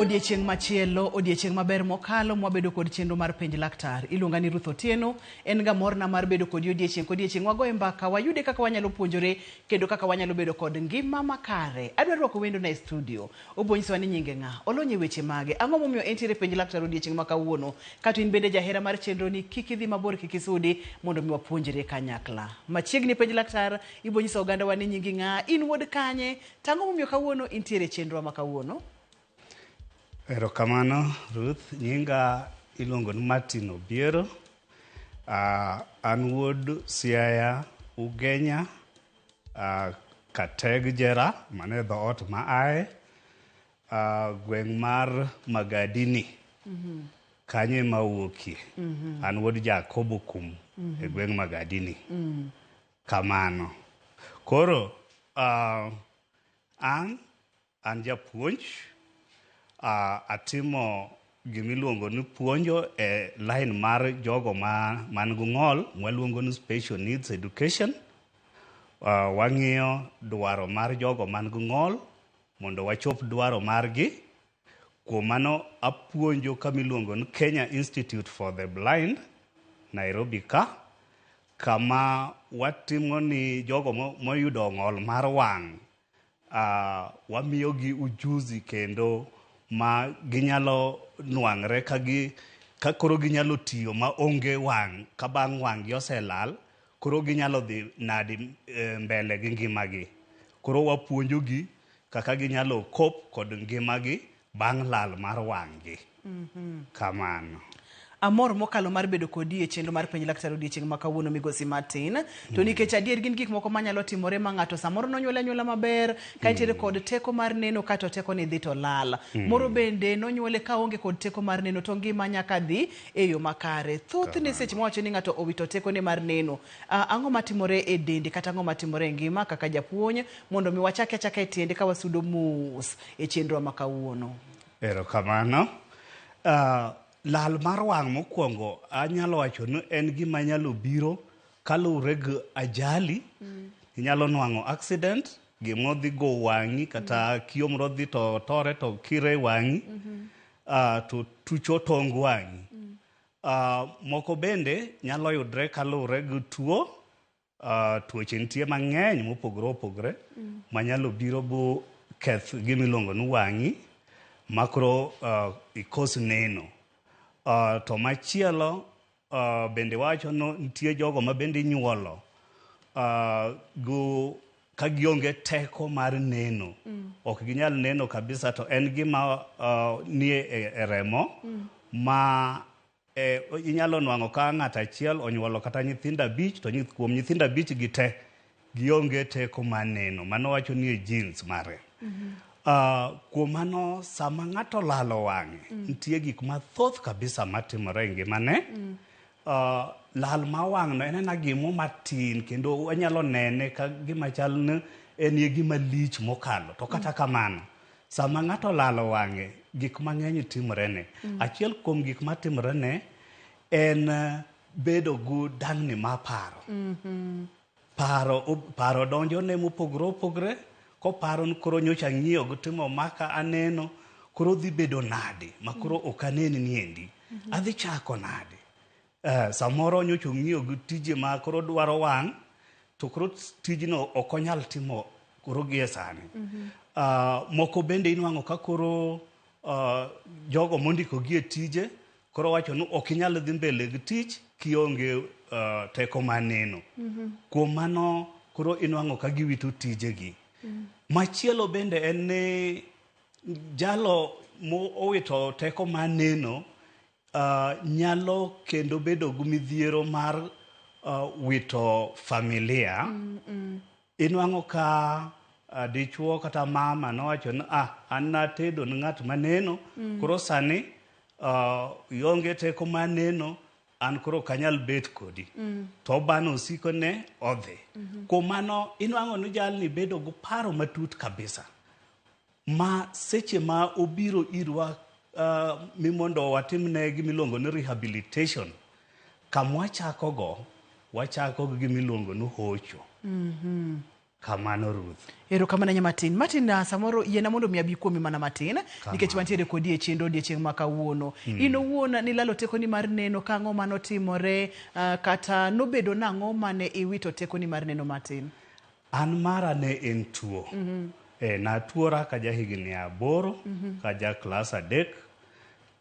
Odiechieng' machielo, odiechieng' maber mokalo, mwabedo kod chenro mar penj laktar. Iluonga ni Ruth Otieno, en ga morna mar bedo kodi odiechieng' kodiechieng'. Wagoye mbaka, wayude kaka wanyalo puonjore kendo kaka wanyalo bedo kod ngima makare. Adwa rwako wendona e studio. Obo nyisowa ni nyinge ng'a, olony e weche mage, ang'o momiyo entiere e penj laktar odiechieng' ma kawuono. Kato in bende jahera mar chenro ni, kik idhi mabor kik isudi mondo mi wapuonjre kanyakla. Machiegni penj laktar, ibo nyiso ogandawa ni nyingi ng'a, in wuod kanye, to ang'o momiyo kawuono intiere e chenrowa ma kawuono? Erokamano Ruth, nyinga iluongo ni Martin Obiero. An wuod Siaya Ugenya, Kateg Jera, mano e dhoot ma aye, gweng' mar Magadini. Kanyo ema awuokie. An wuod Jakobo Kum e gweng' Magadini. Kamano. Koro an an japuonj, atimo gimiluongo ni puonjo e line mar jogo ma man gi ng'ol mwaluongo ni special needs education. Wang'iyo dwaro mar jogo man gi ng'ol mondo wachop dwaro margi. Kuom mano apuonjo kama iluongo ni Kenya Institute for the Blind, Nairobi ka, kama watimo ni jogo moyudo ng'ol mar wang' wamiyogi ujuzi kendo ma ginyalo nwang're ka gi ka koro ginyalo tiyo ma onge wang' ka bang' wang' gi oselal koro ginyalo dhi nadi mbele gi ngimagi. Koro wapuonjogi kaka ginyalo cope kod ngimagi bang' lal mar wang' gi. Kamano. Amor mokalo mar bedo kodi e chenro mar penj laktar odiechieng' ma kawuono migosi Martin. To nikech adier gin gik moko manyalo timore ma ng'ato samoro nonyuole anyuola maber ka entiere kod teko mar neno kato teko ni dhi to lal. Moro bende nonyuole ka onge kod teko mar neno to ngima nyaka dhi e yo makare. Thothne seche mawacho ni ng'ato owito tekone mar neno, ang'o matimore e dende kata ang'o matimore e ngima kaka japuonj mondo mi wachake achaka e tiende ka wasudo mos e chenro ma kawuono. Erokamano. Lal mar wang' mokwongo anyalo wacho ni en gima nyalo biro kaluwore gi ajali. Inyalo nwang'o accident, gima odhi go wang'i kata kio moro dhi to tore to kire wang'i, to tucho tong wang'i. Moko bende nyalo yudre kaluwore gi tuo. Tuoche nitie mang'eny mopogore opogore manyalo biro bu keth gima iluongo ni wang'i makoro ikos neno. To machielo bende wacho ni nitie jogo ma bende inyuolo go ka gionge teko mar neno. Ok ginyal neno kabisa to en gima nie e remo ma inyalo nwang'o ka ng'ato achiel onyuolo kata nyithindo abich to kuom nyithindo abich gi te gionge teko mar neno. Mano wacho ni e genes mare. Kuom mano sama ng'ato olalo wang'e, nitie gik mathoth kabisa matimore e ngimane. Lal mar wang' no en ena gimo matin kendo wanyalo nene ka gima chal ni en e gima lich mokalo. To kata kamano, sama ng'ato olalo wang'e, gik mang'eny timore ne. Achiel kuom gik matimore ne en bedo gi dang'ni mar paro. Paro donjo ne mopogore opogore, koparo ni koro nyocha ang'iyo gi timo maka aneno, koro dhi bedo nade ma koro ok anen niendi. Adhi chako nade? Samoro nyocha ong'iyo gi tije ma koro dwaro wang', to koro tijno ok onyal timo koro gie sani. Moko bende inwang'o ka koro jogo mondiko gi e tije koro wacho ni ok inyal dhi mbele gi tich kionge teko mar neno. Kuom mano koro inwang'o ka giwito tijegi. Machielo bende en ni jalo mowito teko mar neno nyalo kendo bedo gi midhiero mar wito familia. Inwang'o ka dichuo kata mama nowacho ni an natedo ni ng'at maneno, koro sani ionge teko mar neno, an koro ok anyal bet kodi. To obano osiko ne odhi. Kuom mano inwang'o ni jalni bedo gi paro matut kabisa. Ma seche ma obiro irwa mi mondo watimne gima iluongo ni rehabilitation, kamwa chako go, wachako gi gima iluongo ni hocho. Kamano Ruth. Erokamano ahinya Martin. Martin, samoro yiena mondo mi abi kuomi mana matin nikech wantiere kodi e chenro odiechieng' ma kawuono. In owuon nilalo tekoni mar neno kang'o manotimore kata nobedo nang'o mane iwito tekoni mar neno Martin? An mara ne en tuo. Natuora ka ja higni 8, ka ja klas 3,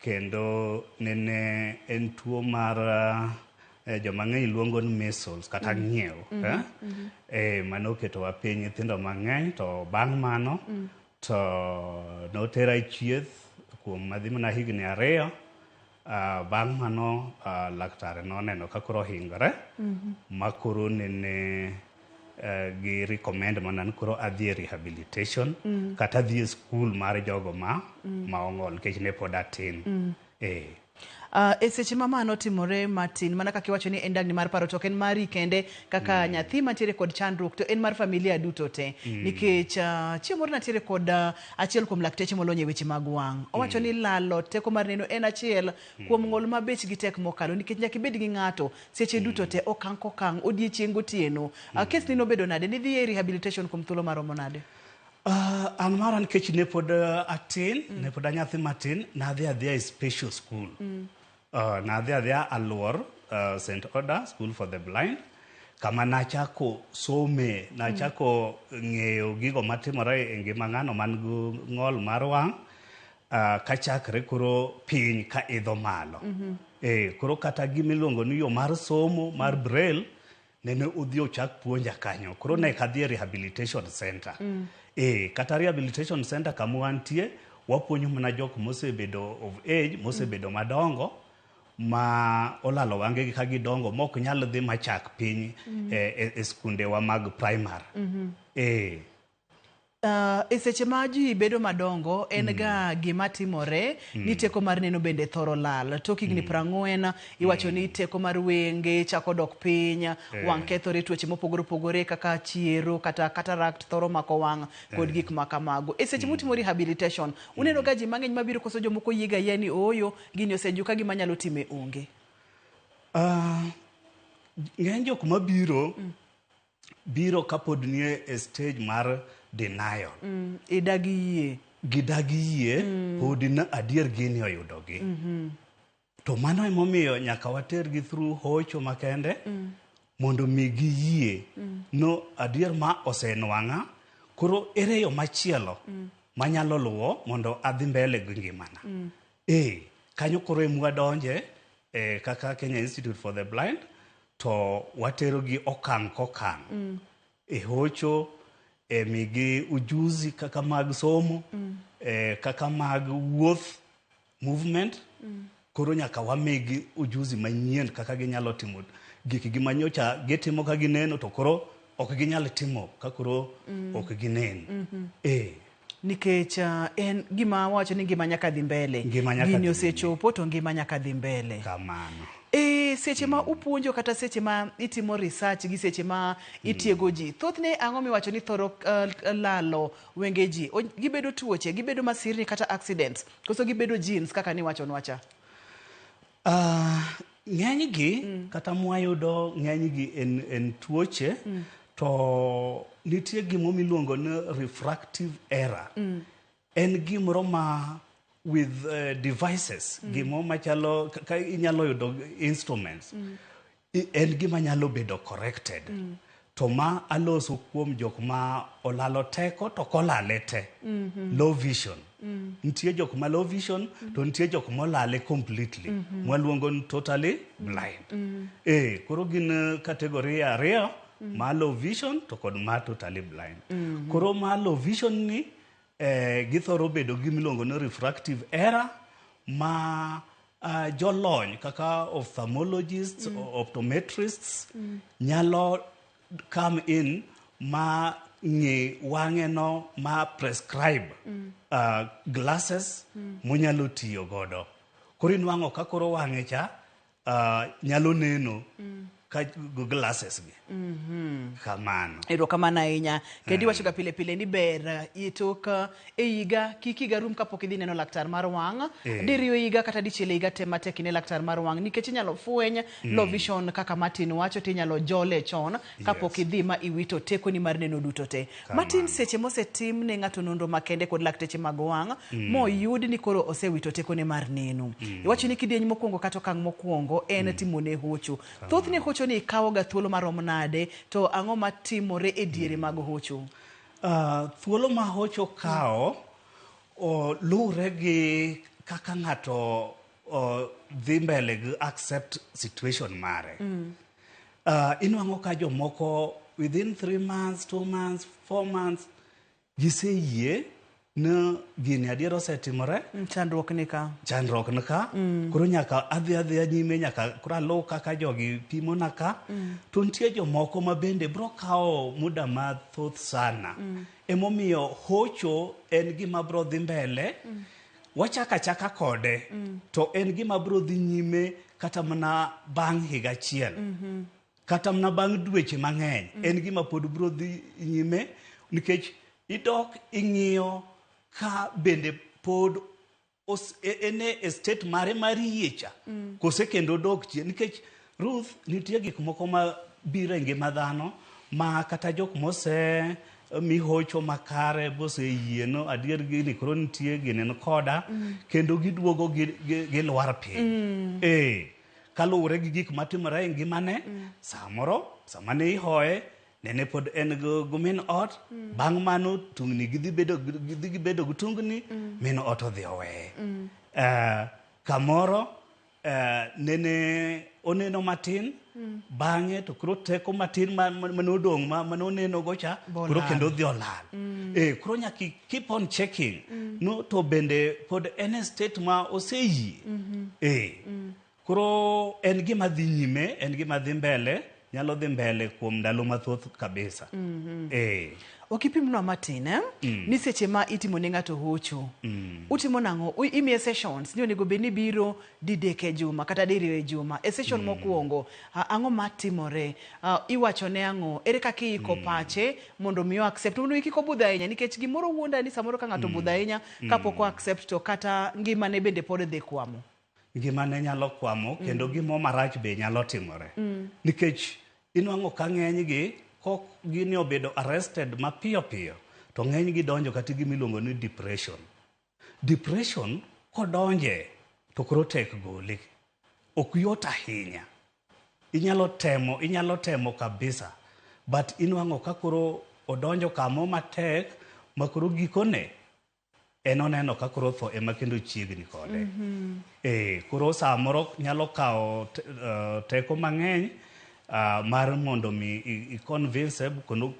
kendo nene en tuo mar joma ng'eny luongo ni measles kata ng'iew. Mano oketowa piny nyithindo mang'eny, to bang' mano to notera e chieth kuom madhi mana higni 2. Bang' mano laktar noneno ka koro ohingore ma koro nene gi recommend mana ni koro adhi e rehabilitation kata adhi e skul mar jogo ma ong'ol nikech ne pod atin. E seche ma ma notimore Martin, mana kaka iwacho ni en dangni mar paro, to ok en mari kende kaka nyathi mantiere kod chandruok, to en mar familia duto te. Nikech chieng' moro natiere kod achiel kuom lakteche molony e weche mag wang'. Owacho ni lalo teko mar neno en achiel kuom ng'ol ma bechgi tek mokalo, nikech nyaka ibed gi ng'ato seche duto te, okang' kokang', odiechieng' gotieno. Kes ni nobedo nade? Nidhi e rehabilitation kuom thuolo maromo nade? An mara nikech ne pod atin, ne pod anyathi matin, nadhi adhiya e special school. Nadhi adhiya Aluor, St. Oda School for the Blind, kama nachako some, nachako ng'eyo gigo matimore e ngima ng'ano man gi ng'ol mar wang', kachakre koro piny ka idho malo. Koro kata gimiluongo ni yo mar somo mar braille nene odhi ochak puonja kanyo. Koro ne kadhi e rehabilitation center. Kata rehabilitation center kama wantie, wapuonjo mana jok mosebedo of age, mosebedo madongo, ma olalo wangegi ka gidongo mok nyal dhi machak piny e skundewa mag primary. E seche ma ji bedo madongo en ga gima timore ni teko mar neno bende thoro lal. Tok higni 40 iwacho ni teko mar wenge chako dok piny, wang' kethore, tuoche mopogore opogore kaka chiero kata cataract thoro mako wang' kod gik ma kamago. E seche mutimo rehabilitation, uneno ga ji mang'eny mabiro koso jomoko yie ga yie ni ooyo gini osejuka, gima nyalo time onge? Ng'eny jok mabiro biro kapod nie e stage mar denial. Idagi yie. Gidagi yie pod na adier gini oyudogi. To mano emomiyo nyaka watergi through hocho makende mondo mi giyie no adier ma osenwang'a, koro ere yo machielo manyalo luwo mondo adhi mbele gi ngimana. Kanyo koro emwadonje kaka Kenya Institute for the Blind, to waterogi okang' kokang' e hocho, e migi ujuzi kaka mag somo, kaka mag wuoth, movement. Koro nyaka wamigi ujuzi manyien kaka ginyalo timo gikgi manyocha gitimo ka gineno, to koro ok ginyal timo ka koro ok ginen. Nikech en gima wacho ni ngima nyaka dhi mbele. Ngima nyaka Gini dhi. osechopo to ngima nyaka dhi mbele. Kamano. E seche ma upuonjo kata seche ma itimo research gi seche ma itiego ji, thothne ang'o miwacho ni thoro lalo wenge ji? Gibedo tuoche, gibedo masirni kata accidents, koso gibedo genes kaka niwachonwa cha? Ng'enygi kata mwayudo ng'enygi en tuoche, to nitie gimo miluongo ni refractive error. En gimoro ma with devices, gimo machalo ka inyalo yudo instruments, en gima nyalo bedo corrected. To ma aloso kuom jok ma olalo teko to kolale te, low vision. Nitie jok ma low vision to nitie jok molale completely, mwaluongo ni totally blind. Koro gin category ariyo, ma low vision to kod ma totally blind. Koro ma low vision ni githoro bedo gi miluongo ni refractive error ma jolony kaka ophthalmologists, optometrists nyalo come in ma ng'i wang'e no ma prescribe glasses monyalo tiyo godo. Koro inwang'o ka koro wang'e cha nyalo neno. ka glasses gi. Kamano. Erokamano ahinya. Kendo iwachoga pile pile ni ber tok e higa kik higa rum kapok idhi neno laktar mar wang'. Diriyo higa kata dichiel e higa tem matek ine laktar mar wang' nikech inyalo fweny low vision kaka Martin wacho tinyalo jole chon kapok idhi ma iwito tekoni mar neno duto te. Martin, seche mosetim ne ng'ato nonro makende kod lakteche mag wang' moyud ni koro osewito tekone mar neno. Iwacho ni kidieny mokwongo kata okang' mokwongo en timone hocho. Thothne hocho ni kawo ga thuolo marom nade to ang'o matimore e diere mag hocho? Thuolo ma hocho kawo luwre gi kaka ng'ato dhi mbele gi accept situation mare. Inwang'o ka jomoko within 3 months, 2 months, 4 months giseyie ni gini adier osetimore. Chandruok ni ka. Chandruok ni ka. Koro nyaka adhi adhiya nyime nyaka koro aluw kaka jogi pimona ka. To nitie jomoko ma bende bro kawo muda mathoth sana. Emomiyo hocho en gima bro dhi mbele. Wachako achaka kode to en gima bro dhi nyime kata mana bang' higa achiel. Kata mana bang' dweche mang'eny. En gima pod bro dhi nyime nikech idok ing'iyo ka bende pod en e state mare mar yie cha kose kendo odok chien nikech, Ruth, nitie gik moko ma biro e ngima dhano ma kata jok mose mi hocho makare boseyie no adier gini koro nitie gini ni koda kendo giduogo gilwar piny kaluwore gi gik matimore e ngimane. Samoro sama ne ihoye nene pod en gi min ot. Bang' mano tungni gidhi gibedo gi tungni, min ot odhi oweye. Kamoro nene oneno matin, bang'e to koro teko matin mane odong' mane oneno go cha koro Bolal. Kendo odhi olal. Koro nyaka i keep on checking no to bende pod en e state ma oseyie. Koro en gima dhi nyime, en gima dhi mbele, nyalo dhi mbele kuom ndalo mathoth kabisa. Ok ipimnwa matin eh? Ni seche ma itimo ne ng'ato hocho utimo nang'o? Imiye sessions ni onego bed ni biro didek e juma kata diriyo e juma e session mokwongo ang'o matimore? Iwacho ne ang'o? Ere kaka iiko pache mondo mi o accept mondo mi kik obudh ahinya? Nikech gimoro wuonda ni samoro ka ng'ato obudho ahinya kapok o accept to kata ngimane bende pod dhi kwamo. Ngimane nyalo kwamo kendo gimo marach be nyalo timore. Nikech inwang'o ka ng'enygi kok gini obedo arrested mapiyo piyo to ng'enygi donjo kata gima iluongo ni depression. Depression kodonje to koro tek gole. Ok yot ahinya. Inyalo temo kabisa but inwang'o ka koro odonjo kamo matek ma koro gikone en oneno ka koro tho ema kendo chiegni kode. Koro samoro nyalo kawo teko mang'eny mar mondo mi i convince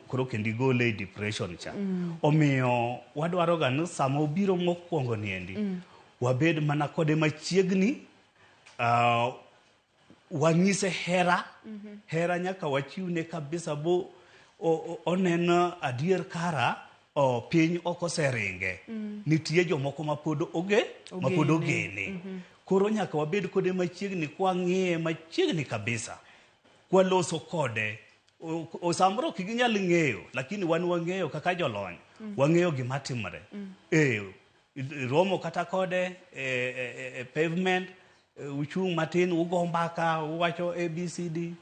koro kendo igole e depression cha. Omiyo wadwaro ga ni sama obiro mokwongo niendi, wabed mana kode machiegni, wanyise hera. Hera nyaka wachiwne kabisa bo oneno adier kara o, piny ok oseringe. Nitie jomoko ma pod oge ma pod Ogene. ogene. Koro nyaka wabed kode machiegni kwang'iye machiegni kabisa kwaloso kode. Samoro ok ginyal ng'eyo lakini wan wang'eyo kaka jolony wang'eyo gima timore. Romo kata kode e pavement, uchung' matin ugo mbaka uwacho abcd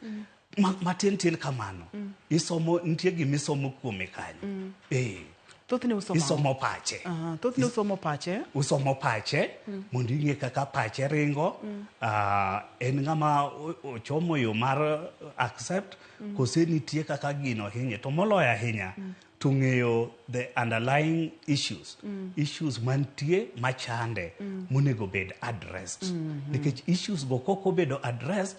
matin tin kamano. Isomo nitie gimisomo kuome kanyo. Thothne usomo ang'o? Isomo pache. Aha, thothne usomo pache. Usomo pache mondo ing'e kaka pache ringo. En ng'ama ochomo yo mar accept kose nitie kaka gino hinye to moloyo ahinya to ng'eyo the underlying issues mantie machande monego bed addressed nikech issues go kok obedo addressed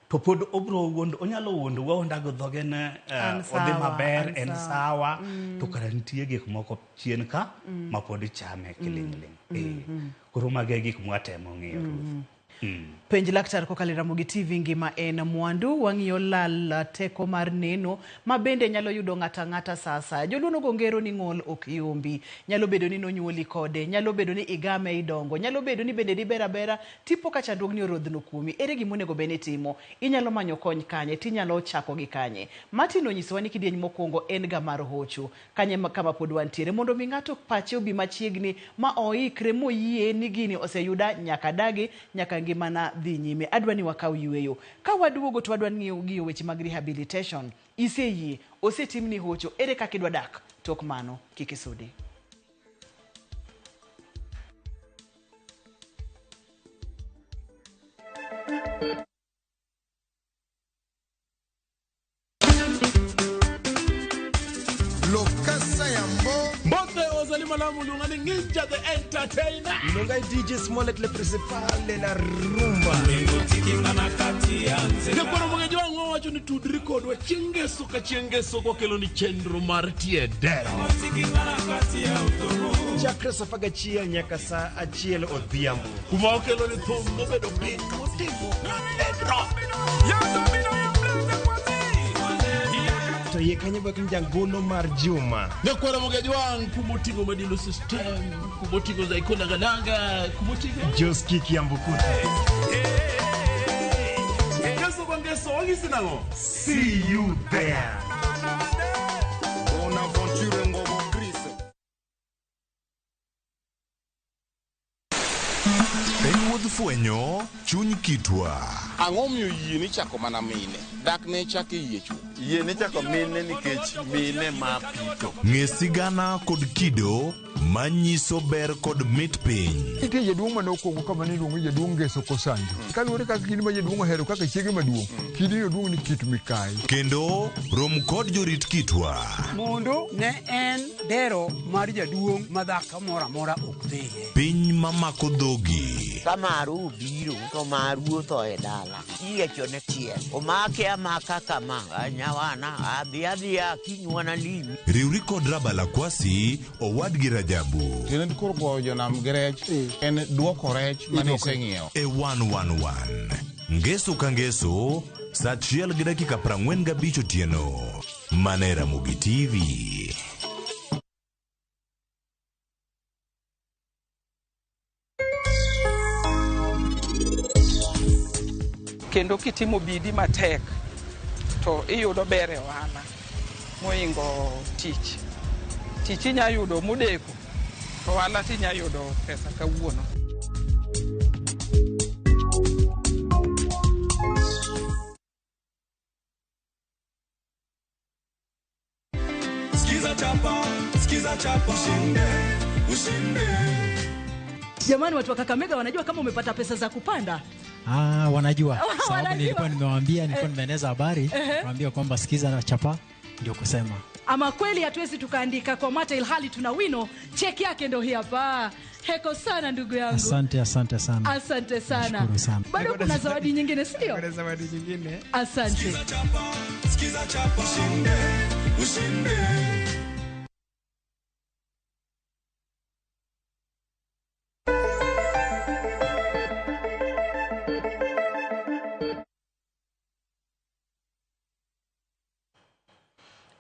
to pod obro wuondo onyalo wuondo awuonda gi dhoge ne An odhi sawa, maber an en sawa. sawa to kara nitie gik moko chien ka ma pod chame kiling'ling. Koro mago e gik mwatemo ng'iyo, Ruth. Penj laktar kokalo e Ramogi TV ngima en mwandu. Wang'iyo lal teko mar neno ma bende nyalo yudo ng'ato ang'ata sa asaya. Joluo nogo ngero ni ng'ol ok yombi. Nyalo bedo ni nonyuoli kode, nyalo bedo ni igame idongo, nyalo bedo ni bende diber abera tipo ka chandruogni orodhno kuomi. Ere gima onego bed ni itimo? Inyalo manyo kony kanye? Tinyalo chako gi kanye? Martin onyisowa ni kidieny mokwongo en ga mar hocho. Kanye kama pod wantiere mondo mi ng'ato pache obi machiegni ma oikre moyie ni gini oseyuda nyaka adagi nyaka ngimana dhi nyime. Adwa ni wakaw yueyo. Ka waduogo to wadwa ng'iyo ng'iyo weche mag rehabilitation. Iseyie, osetimni hocho, ere kaka idwa dak tok mano? Kik isudi. Lokasa ya mbo. Mbote ozali malamu lungani Ninja the Entertainer. Nongai DJ Smollett le principal de la rumba. Nyakwaro mang'eny wang'o wacho ni tudri kodwa chieng' ngeso ka chieng' ngeso kokelo ni chenro mar tie dero. Chakre saa apar gachiel nyaka saa achiel odhiambo. Kuma okelo ni thum mobedo piny motimo Pedro. To iye kanyo bak ni jangolo mar juma. Nyakwaro mang'eny wang' kumoting'o Madilo System, kumoting'o Zaiko Langalanga, kumoting'o Joski Kiambukuta. Ngeso ka ngeso wang'isi nang'o? See you there. Bonaventure Ngobo Chris. En wuodh fwenyo chuny kitwa. Ang'o miyo yie ni chako mana mine? Dak ne chak e yie chuth. Yie ni chako mine nikech mine ma pito. Ng'e sigana kod kido manyiso ber kod mit piny. Nitie jaduong' mane okwongo kama ne iluongo ni jaduong' Ngeso Kosanjo. Kaluwore kaka kidi ma jaduong' ohero kaka chiege maduong', kidino duong' ni Kit Mikayi. Kendo rom kod jorit kitwa. Mondo ne en dero mar jaduong' ma dhako moro amora ok dhiye. Piny mamako dhogi. Ka maru obiro to maru otho e dala. Iyiecho ne tiel. Omake amaka kama. Nyawana adhi adhiya kinywana limi. Riwri kod Rabala Kwasi owadgi Rajabu. Tiende koro goyo jonam gi rech en duoko rech mane iseng'iewo. E 111. Ngeso ka ngeso, saa achiel gi dakika 45 otieno. Mana e Ramogi TV. Kendo kitimo bidii matek to iyudo ber e ohala moingo tich. Tich inya yudo modeko to ohala tinya yudo pesa kawuono. Skiza chapa, skiza chapa, ushinde, ushinde. Jamani, watu wa Kakamega wanajua kama umepata pesa za kupanda? Ah, wanajua. Sababu Wanajua. nilikuwa nimewaambia, nilikuwa nimeeneza habari, niwaambia kwamba sikiza na chapa ndio kusema. Ama kweli hatuwezi tukaandika kwa mate ilhali tuna wino. Cheki yake ndio hii hapa. Heko sana ndugu yangu. Asante, asante sana. Asante sana. Nashukuru sana. Bado kuna zawadi nyingine, si ndio? Kuna zawadi nyingine. Asante. Skiza chapa, skiza chapa, ushinde, ushinde.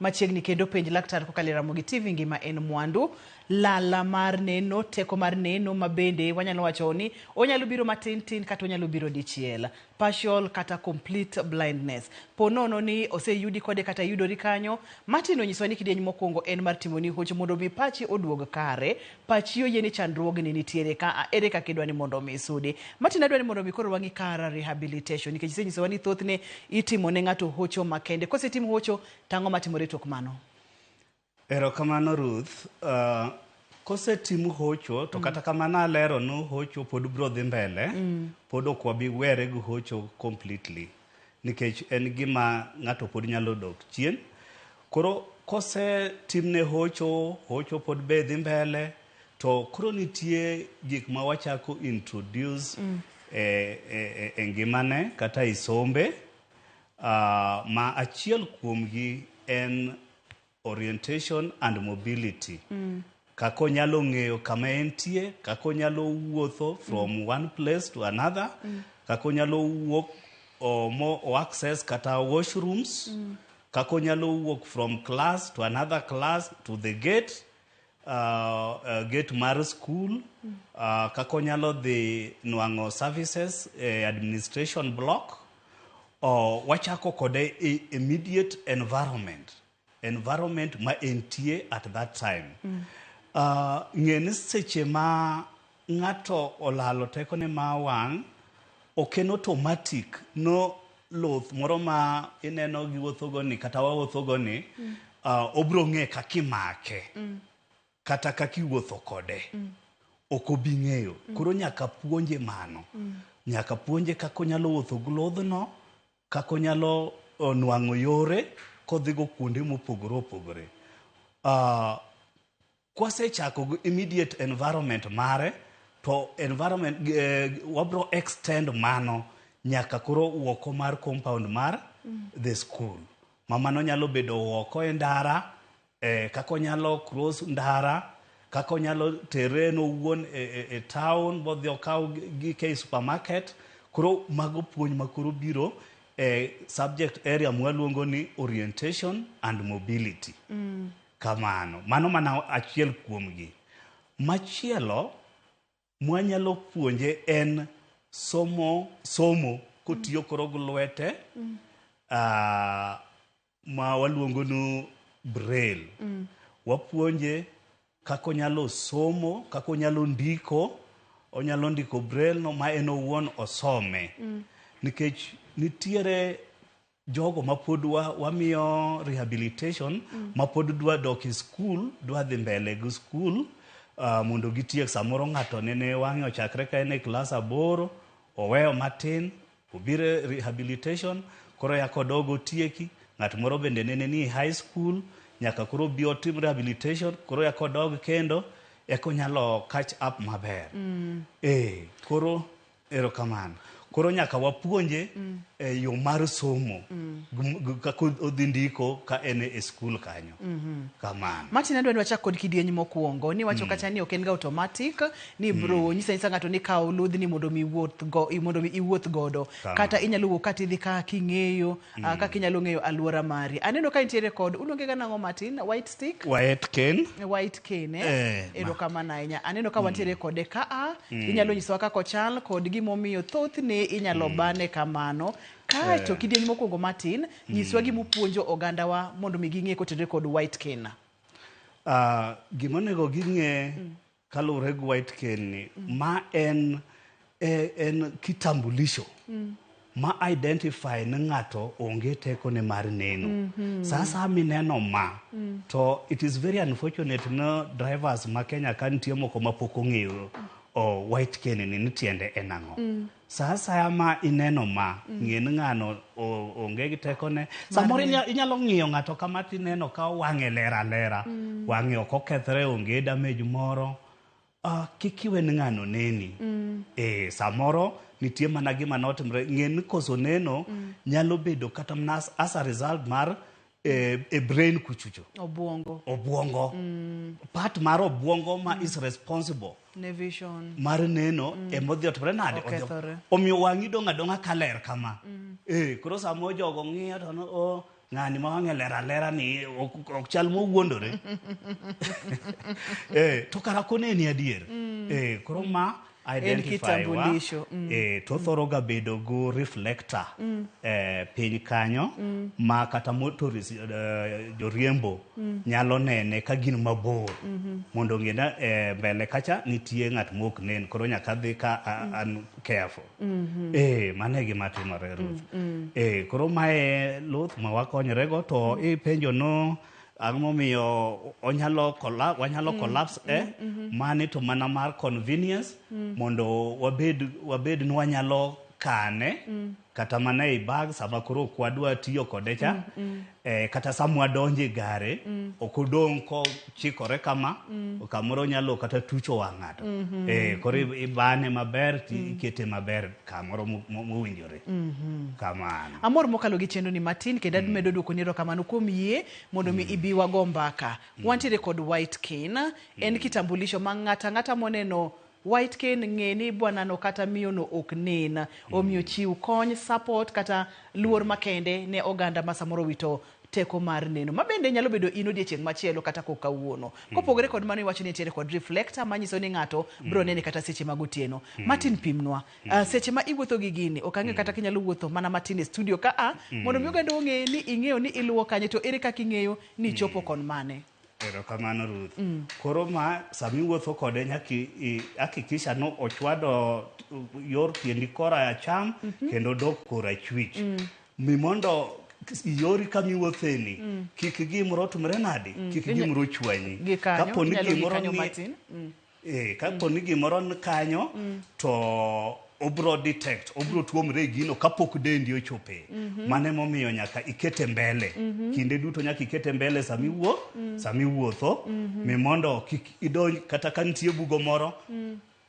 Machiegni kendo penj laktar kokalo e Ramogi TV ngima en mwandu. Lala mar neno, teko mar neno ma bende wanyalo wacho ni onyalo biro matin tin kata onyalo biro dichiel. Partial kata complete blindness. Po nono ni oseyudi kode kata yudori kanyo, Martin onyiswa ni kidieny mokwongo en mar timoni hocho mondo mi pachi oduog kare. Pachi oyie ni chandruogni nitiere ka, ere kaka idwa ni mondo mi isudi. Martin adwa ni mondo mi koro wang'i kara rehabilitation nikech isenyisowa ni thothne itimo ne ng'ato hocho makende. Kosetim hocho, tang'o matimore tok mano? Erokamano Ruth. Kosetim hocho to kata kamano alero ni hocho pod biro dhi mbele. Pod ok wabi were gi hocho completely nikech en gima ng'ato pod nyalo dok chien. Koro kosetimne hocho, hocho pod be dhi mbele to koro nitie gik ma wachako introduce e ngimane kata e sombe. Ma achiel kuomgi en orientation and mobility. Kaka onyalo ng'eyo kama entie, kaka onyalo wuotho from one place to another. Kaka onyalo wuok o, mo o access kata washrooms. Kaka onyalo wuok from class to another class to the gate, gate mar school. Kaka onyalo dhi nwang'o services e administration block. Wachako kode e immediate environment ma entie at that time. Ng'e ni seche ma ng'ato olalo tekone ma wang', ok en automatic no luth moro ma ineno giwuothogo ni kata wawuothogo ni obro ng'e kaka imake kata kaka iwuotho kode. Ok obi ng'eyo. Koro nyaka puonje mano. Nyaka puonje kaka onyalo wuotho gi ludhno, kaka onyalo nwang'o yore kodhigo kuonde mopogore opogore. Kwasechako gi immediate environment mare, to environment wabro extend mano nyaka koro woko mar compound mar the school. Ma mano nyalo bedo oko e ndara, kaka onyalo cross ndara, kaka onyalo tere en owuon e town bodhi okaw gike e supermarket. Koro mago puonj ma koro biro e subject area mwaluongo ni orientation and mobility. Kamano. Mano mana achiel kuomgi. Machielo mwanyalo puonje en somo, somo kotiyo koro gi lwete ma waluongo ni braille. Wapuonje kaka onyalo somo, kaka onyalo ndiko, onyalo ndiko braille no ma en owuon osome. Nikech nitiere jogo mapod wamiyo rehabilitation mapod dwa dok e school, dwa dhi mbele gi school mondo gitiek. Samoro ng'ato nene wang'e ochakre ka en e klas 8, oweyo matin, obiro e rehabilitation, koro yako odog otieki. Ng'at moro bende nene ni high school, nyaka koro obi otim rehabilitation, koro yako odog kendo, eka onyalo catch up maber. Koro erokamano. Koro nyaka wapuonje e yo mar somo kaka odhi ndiko ka en e skul kanyo. Kamano. Martin, adwa ni wachak kod kidieny mokwongo. Niwacho kacha ni ok en ga automatic ni bro nyisa nyisa ng'ato ni kaw ludhni mondo mi wuoth go, mondo mi iwuoth godo. Kamano. Kata inyalo wuok kata idhi ka king'eyo kaka inyalo ng'eyo alwora mari. Aneno ka intiere kod uluonge ga nang'o Martin? White stick? White cane. White cane. Eh. Erokamano ahinya. Aneno ka wantiere kode ka a. Inyalo nyisowa kaka ochal kod gimomiyo thothne inyalo bane kamano. Kaeto kidieny mokwongo Martin, nyiswa gima upuonjo ogandawa mondo mi ging'e kotenore kod white cane. Gima onego ging'e kaluwore gi white cane ni ma en en kitambulisho ma identify ni ng'ato onge tekone mar neno. Sa asaya mineno ma to it is very unfortunate no drivers ma Kenya ka nitie moko mapok ong'eyo white cane ni tiende en ang'o. Sa asaya ma ineno ma, ng'e ni ng'ano onge gi tekone. Samoro inyalo ng'iyo ng'ato kama tineno ka wang'e ler alera. Wang'e ok okethre, onge damage moro. Kik iwe ni ng'ano neni. Samoro nitie mana gima notimre. Ng'e ni koso neno nyalo bedo kata mana as a result mar e brain kuchucho. Obuongo. Obuongo. Part mar obuongo ma is responsible ne vision mar neno emodhi otimore nade? Okethore. Omiyo wang'i dong' adong'a kaler kama. Koro samo jogo ng'iyo to no, oh, ng'ani ma wang'e ler alera ni ok chal mowuondore. To kara koneni adier. Koro ma identify wa, kitambulisho. To thoro ga bedo go reflector piny kanyo ma kata motorist, joriembo nyalo nene ka gin mabor mondo ong'e ni mbele kacha nitie ng'at mok nen, koro nyaka dhi ka an careful. Mano e gima timore, Ruth. Koro mae luth ma wakonyore go to ipenjo no ang'o momiyo onyalo wanyalo collapse mani to mana mar convenience mondo wabed ni wanyalo kane kata mana ei bag sama koro ok wadwa tiyo kode cha kata sama wadonjo e gare ok odong' kochikore kama kamoro nyalo kata tucho wang' ng'ato. Koro ibane maber ti ikete maber kamoro mowinjore kamano. Amor mokalo gi chenro ni matin kendo amedo duoko ni erokamano kuom yie mondo mi ibi wago mbaka. Wantiere kod white cane, en kitambulisho ma ng'ata ang'ata moneno White cane ng'e ni bwanano kata miyono ok nen. Omiyo chiw kony, support kata luor makende ne oganda ma samoro owito teko mar neno. Ma bende nyalo bedo in odiechieng' machielo kata kok kawuono. Kopogore kod mano iwacho ni nitiere kod reflector manyiso ni ng'ato biro nene kata seche mag otieno. Martin pimnwa. Seche ma iwuotho gi gini, ok ang'eyo kata kinyalo wuotho mana matin e studio ka a, mondo mi oganda ong'e ni ing'eyo ni iluwo kanye to ere kaka ing'eyo ni ichopo kon mane. Erokamano Ruth. Koro ma sama iwuotho kode nyaka hakikisha no ochwado yor tiendi kora acham kendo dok korachwich. Mi mondo yori kama iwuotheni kik gimoro timre nade, kik gimoro chwanyi. Gi kanyo, Kapo ni inyalo gi gimoro kanyo ni matin. Kapo ni gimoro ni kanyo to obro detect, obro tuomre e gino kapok dendi ochope. Mano emomiyo nyaka ikete mbele. Kinde duto nyaka ikete mbele sama iwuok, sama iwuotho, mi mondo kik idonj kata ka nitie bugo moro,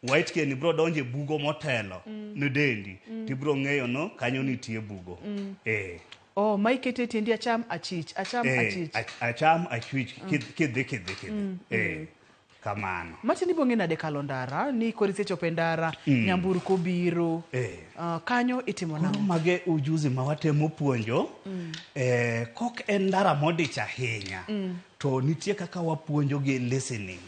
white cane ibro donjo e bugo motelo ne dendi, tibro ng'eyo no kanyo nitie bugo. Oh, ma ikete tiendi acham achich, acham achich. Acham achwich kidhi kidhi kidhi. Kamano. Martin ibo ng'e nade kalo ndara ni koro isechopo e ndara nyamburko biro kanyo itimo nang'o? Mage ujuzi ma watemo puonjo kok en ndara modich ahinya to nitie kaka wapuonjo gi listening.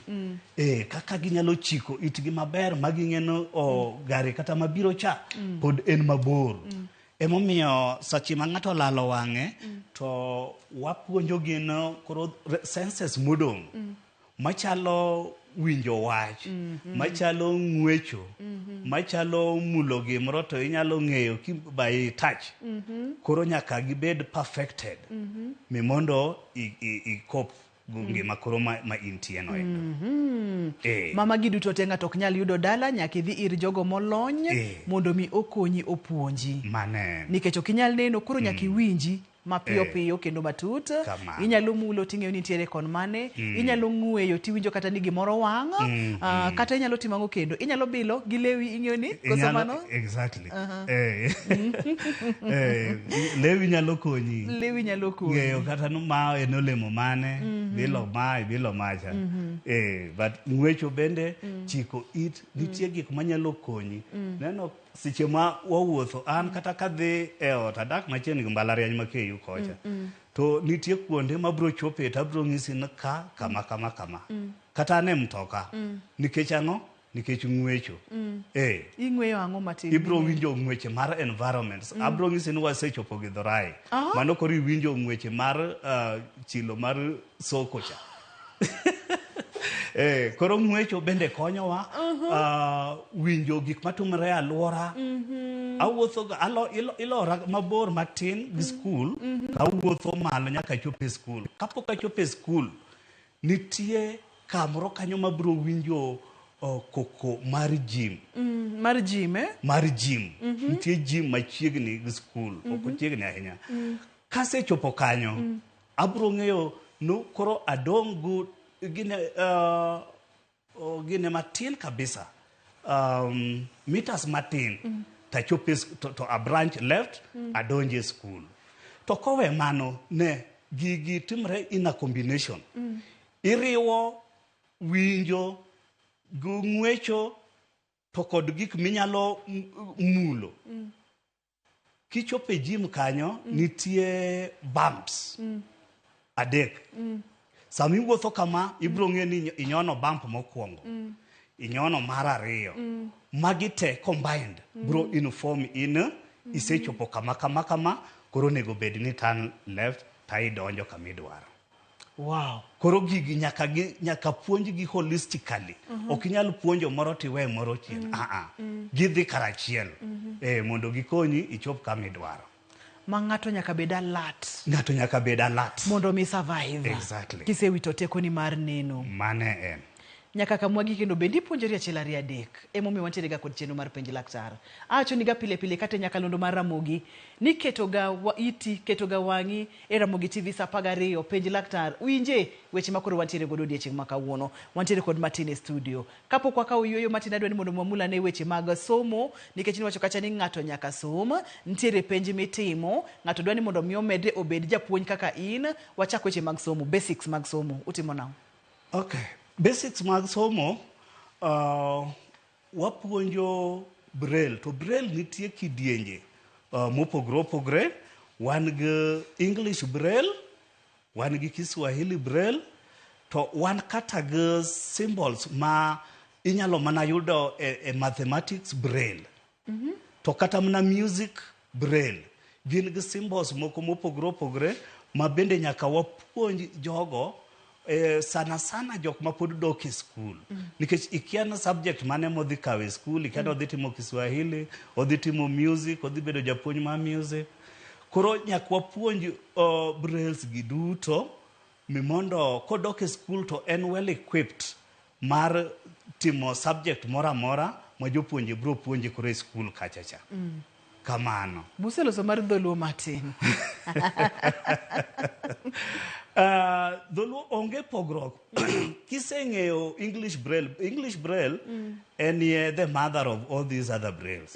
Kaka ginyalo chiko itgi maber ma ging'eno gari kata mabiro cha pod en mabor. Emomiyo sache ma ng'ato olalo wang'e to wapuonjo gi no koro senses modong' machalo winjo wach, machalo ng'wecho, machalo mulo gimoro to inyalo ng'eyo ki by touch. Koro nyaka gibed perfected mi mondo ikop ngima koro ma intie no endo. Mama gi duto te ng'ato ok nyal yudo dala, nyaka idhi ir jogo molony mondo mi okonyi opuonji. Mane. Nikech ok inyal neno, koro nyaka iwinji mapiyo piyo kendo matut. Inyalo mulo ting'eyo ni nitiere kon mane, inyalo ng'weyo tiwinjo kata ni gimoro wang', kata inyalo timo ang'o kendo, inyalo bilo gi lewi ing'eyo ni koso mano? Exactly. Lewi nyalo konyi. Lewi nyalo konyi. Ng'eyo kata ni ma en olemo mane, bilo mae, bilo macha. But ng'wecho bende chiko it, nitie gik manyalo konyi. Neno seche ma wawuotho, an kata kadhi e ot, adak machiegni gi mbalariany ma KU kocha. To nitie kuonde mabro chope to abro ng'isi ni ka, kama, kama, kama. Kata an e mtoka. Nikech ang'o? Nikech ng'wecho. Ing'weyo ang'o matin? Ibro winjo ng'weche mar environments. Abro ng'isi ni wasechopo Githurai. Mano koro iwinjo ng'weche mar chilo mar soko cha. Koro ng'wecho bende konyowa winjo gik matimore e alwora. Awuotho ilora mabor matin gi skul, awuotho malo nyaka achop e skul. Kapok achopo e skul, nitie kamoro kanyo mabiro winjo koko mar gym. Mar gym, eh? Mar gym. Nitie gym machiegni gi skul, ok ochiegni ahinya. Kasechopo kanyo, abiro ng'eyo no koro adong' go gine matin kabisa, meters matin, tachopo to a branch left, adonje school. To kowe mano, ne gigi timre in a combination. Iriwo winjo gi ng'wecho to kod gik minyalo mulo. Kichopo e gym kanyo, nitie bumps adek. Sama iwuotho kama, ibiro ng'eyo ni inyono bump mokwongo, inyono mar ariyo. Magi te combined bro inform in isechopo kama kama kama, koro onego bed ni turn left ta idonjo kama idwaro. Wow. Koro gigi nyaka puonjgi holistically. Ok inyal puonjo moro tiwe moro chien. Gidhi karachiel. Mondo gikonyi ichop kama idwaro. Ma ng'ato nyaka bed alert. Ng'ato nyaka bed alert. Mondo mi survive. Exactly. Kisewito tekoni mar neno. Mane en. Nyaka kamwagi kendo bende ipuonjori achiel ariyo adek. Emomiyo wantiere ga kod chenro mar penj laktar. Awacho ni ga pile pile kata e nyakalondo mar Ramogi ni keto ga iti, keto ga wang'i e Ramogi TV saa 12 penj laktar. Winje weche ma koro wantiere godo odiechieng' ma kawuono. Wantiere kod Martin e studio. Kapok wakawo yueyo Martin adwa ni mondo mwamul ane weche mag somo nikech niwacho kacha ni ng'ato nyaka som, nitiere penj mitimo, ng'ato dwa ni mondo mi omedre obed japuonj kaka in. Wachak weche mag somo, basics mag somo. Utimo nang'o? Okay. Basics mag somo, Wapuonjo braille to braille nitie kidienje mopogore opogore. Wan gi English braille, wan gi Kiswahili braille, to wan kata gi symbols ma inyalo mana yudo e mathematics braille. To kata mana music braille gin gi symbols moko mopogore opogore ma bende nyaka wapuonj jogo, sana sana jok ma pod dok e skul, nikech ikia ni subject mane modhi kawo e skul, ikia ni odhi timo Kiswahili, odhi timo music, odhi bedo japuonj mar music. Koro nyaka wapuonj brailles gi duto mi mondo kodok e skul to en well equipped mar timo subject moro amora ma jopuonje biro puonje koro e skul kacha cha. Kamano. Buseloso mar dholuo matin. Dholuo onge pogruok. Kiseng'eyo English braille, English braille en ye the mother of all these other brailles.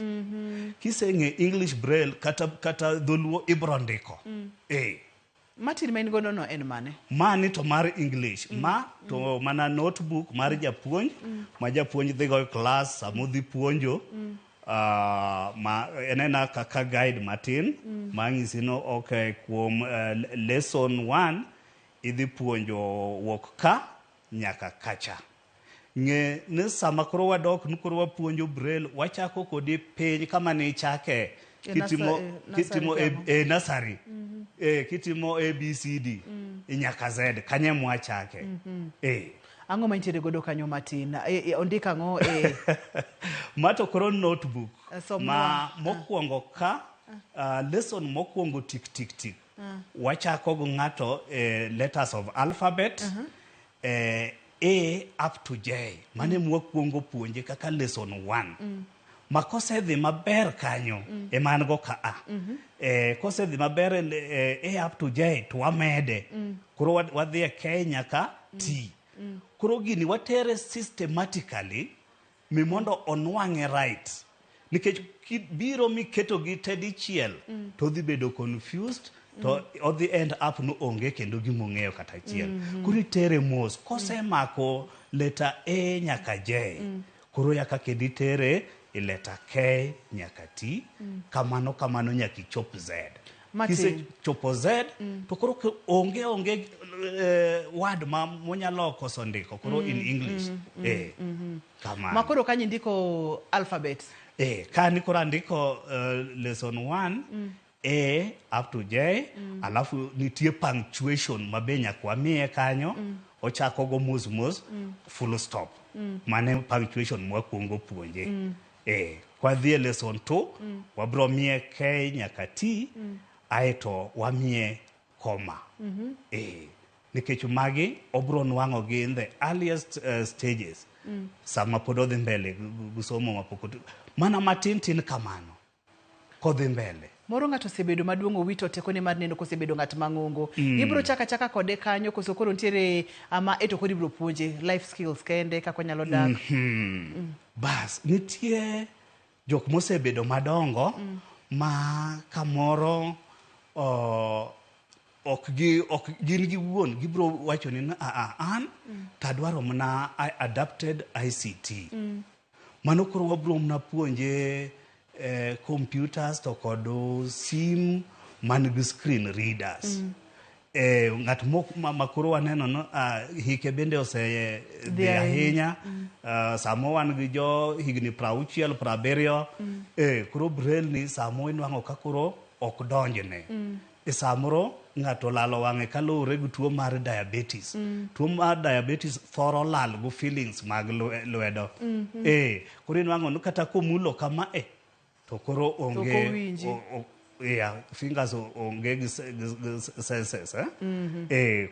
Kiseng'eyo English braille, kata dholuo ibro ndiko. Martin, ma in godo no en mane? Mani to mar English. Ma to mana notebook mar japuonj, ma japuonj dhigo e class sama odhi puonjo. Ma en ena kaka guide matin ma ng'isi no okay, kuom lesson 1 idhi puonjo wuok ka nyaka kacha. Ng'e ni sama koro wadok ni koro wapuonjo braille, wachako kodi piny kama ne ichake E kitimo kitimo kitimo e nursery, kitimo A B C D nyaka Z, kanye mwachake. Ang'o ma intiere godo kanyo matin? Ondik ang'o e Ma to koro notebook Somnwa. ma mokwongo ka lesson mokwongo tik tik tik. Wachako gi ng'ato letters of alphabet, A up to J. Mane mwakwongo puonje kaka lesson 1. Ma kosedhi maber kanyo, ema an go ka A. Kosedhi maber A up to J to wamede. Koro wadhi e K nyaka T. Koro gini watere systematically mi mondo onwang'e right. Nikech biro miketo gi te dichiel, to odhi bedo confused, to odhi end up no onge kendo gimong'eyo kata achiel. Koro itere mos. Kosemako letter A nyaka J, koro yaka kendo itere e letter K nyaka T, kamano kamano nyaka ichop Z. Martin. Kisechopo Z, to koro onge word ma monyalo koso ndiko koro in English. Kamano. Ma koro kanyo indiko alphabet. Ka ni koro andiko lesson 1, A up to J, alafu nitie punctuation ma be nyaka wamiye kanyo, ochako go mos mos, full stop. Mane punctuation mwakwongo puonje. Kwadhi e lesson 2, wabro miye K nyaka T, aeto wamiye comma. Nikech magi obro nwang'o gi in the earliest stages. Sama pod odhi mbele gi somo mapok mana matin tin kamano kodhi mbele. Moro ng'ato osebedo maduong', owito tekone mar neno, kosebedo ng'at mang'ongo. Ibro chaka chaka kode kanyo koso koro nitiere ama eto koro ibro puonje life skills kende kaka onyalo dak? Bas, nitie jok mosebedo madongo ma kamoro ok gi ok gin gi wuon gibro wacho ni a an tadwaro mana adapted ICT. Mano koro wabro mana puonje computers to kod sim man gi screen readers. Ng'at mok ma koro waneno no hike bende ose dhi ahinya. Samo wan gi jo higni 60, 70, koro braille ni samo inwang'o ka koro ok donjne. E samoro ng'ato olalo wang'e kaluwore gi tuo mar diabetes. Tuo mar diabetes thoro lal go feelings mag lwedo. Koro inwang'o ni kata komulo kama to koro onge Ok owinji. Yeah, fingers onge gi senses.